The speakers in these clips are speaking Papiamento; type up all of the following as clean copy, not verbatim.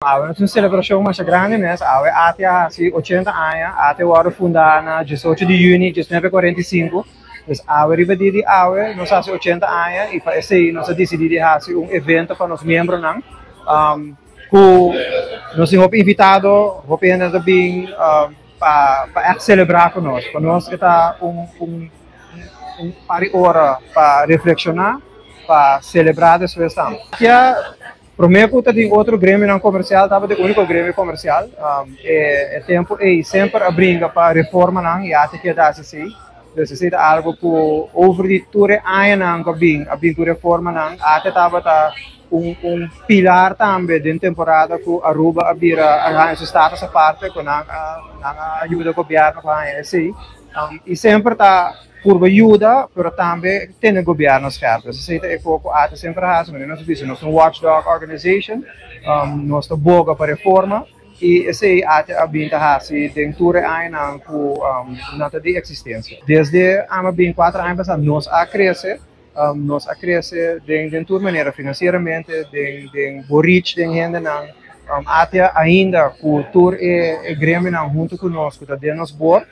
Awe nos tin un selebrashon masha grandi mes. Awe ATIA a hasi 80 aña. ATIA a wòrdu fundá na 18 di yüni 1945. Dus awe riba dia di awe nos hasi 80 aña i pa esei nos a disidí di hasi un evento pa nos miembronan. Ku nos tin hopi invitado, hopi hende ta bin pa ègt selebrá ku nos. Pa nos e ta un par di ora pa reflekshoná, pa selebrá despues tambe. ATIA promé ku ta tin otro gremionan komersial tabata e úniko gremio komersial. E tempu ei semper a bringa pa reformanan i ATIA keda hasi esei. Dus esei ta algu ku over di tur e añanan ku a bin ku reformanan, ATIA tabata un pilar tambe den temporada ku Aruba a bira a haña su status aparte, ku nan a yuda gobièrnu ku haña esei. I semper ta purba yuda, pero tambe tene gobièrnu scherp. Dus esei ta e kos ku ATIA semper a hasi, nos bisa nos un watchdog organization, nos ta boga pa reforma i esei ATIA a bin ta hasi den tur e añanan ku nan ta di eksistensia. Desde ami a bin 4 aña pasá, nos a krese den tur manera, finansieramente, den bo reach den hendenan. ATIA ainda ku tur e gremionan huntu ku nos, ku ta den nos board,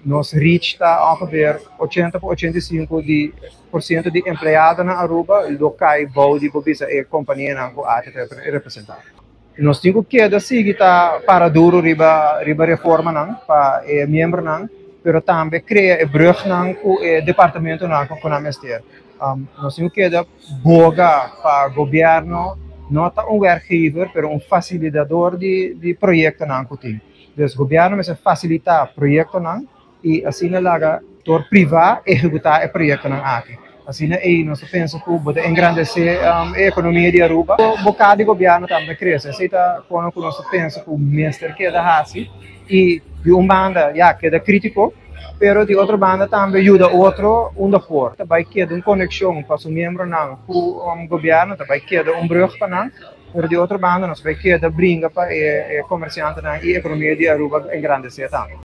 nos reach ta ongeveer 80 pa 85 di porshento di empleado na Aruba lo kai bou di bo bisa e kompanianan ku ATIA ta representá. Nos tin ku keda sigui ta para duro riba reformanan pa e miembronan, pero tambe krea e brugnan ku e departamentonan ku nan mester. Nos tin ku keda boga pa gobièrnu no ta un werkgever, pero un fasilitador di proyektonan ku tin. Dus gobièrnu mester fasilitá proyektonan i asina laga sektor privá ehekutá e proyektonan aki. Asina ei nos ta pensa ku bo ta engrandesé e ekonomia di Aruba. Boka di gobièrnu tambe krese. Esei ta kon ku nos ta pensa ku mester keda hasi i di un banda ya keda krítiko, pero di otro banda tambe yuda otro unda por. Ta bai keda un konekshon pa su miembronan ku gobièrnu, ta bai keda un brug pa nan, pero di otro banda nos bai keda bringa pa e komersiantenan i ekonomia di Aruba engrandesé tambe.